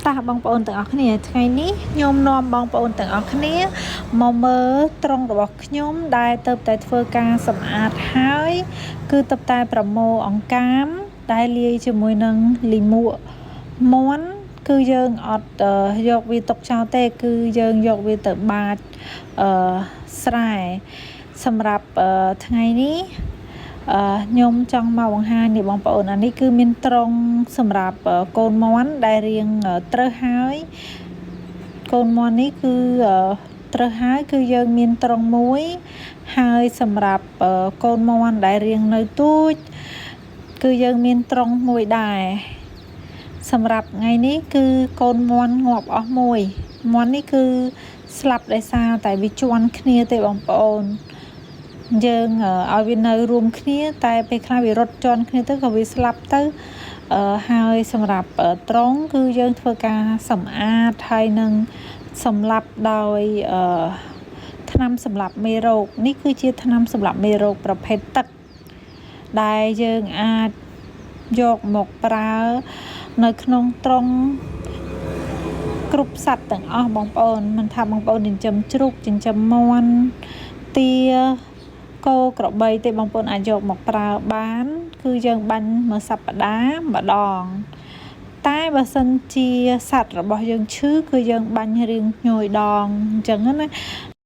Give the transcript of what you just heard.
តោះបងប្អូនទាំងអស់គ្នាថ្ងៃនេះខ្ញុំនាំបងប្អូនទាំងអស់គ្នាមកមើលត្រង់របស់ខ្ញុំដែលទៅតែធ្វើការសម្អាតហើយ គឺទៅតែប្រមូលអង្កាមដែលលាយជាមួយនឹងលិមួកមាន់គឺយើងអត់យកវាទុកចោលទេ គឺយើងយកវាទៅបាចអឺស្រែសម្រាប់ថ្ងៃនេះអឺខ្ញុំចង់មកបង្ហាញនេះបងប្អូនអានេះគឺមានត្រង់សម្រាប់កូនមាន់ដែលរៀងត្រឹសហើយកូនមាន់នេះគឺត្រឹសហើយគឺយើងមានត្រង់មួយហើយសម្រាប់កូនមាន់ដែលរៀងនៅទូចគឺយើងមានត្រង់មួយដែរសម្រាប់ថ្ងៃនេះគឺកូនមាន់ងាប់អស់មួយមាន់នេះគឺស្លាប់ដោយសារតែវាជន់គ្នាទេបងប្អូនយើងឲ្យវានៅរួមគ្នាតែពេលខ្លះវារត់ជន់គ្នាទៅក៏វាស្លាប់ទៅហើយសម្រាប់ត្រង់គឺយើងធ្វើការសម្អាតហើយនឹងសម្លាប់ដោយអឺថ្នាំសម្លាប់មេរោគនេះគឺជាថ្នាំសម្លាប់មេរោគប្រភេទទឹកដែលយើងអាចយកមកប្រើនៅក្នុងត្រង់គ្រប់សត្វទាំងអស់បងប្អូនមិនថាបងប្អូនចិញ្ចឹមជ្រូកចិញ្ចឹមមាន់ទាគោក្របីទេបងប្អូនអាចយកមកប្រើបាន គឺយើងបាញ់មួយសប្តាហ៍ម្ដង តែបើសិនជាសត្វរបស់យើងឈឺគឺយើងបាញ់រៀងញយដងអញ្ចឹងណា។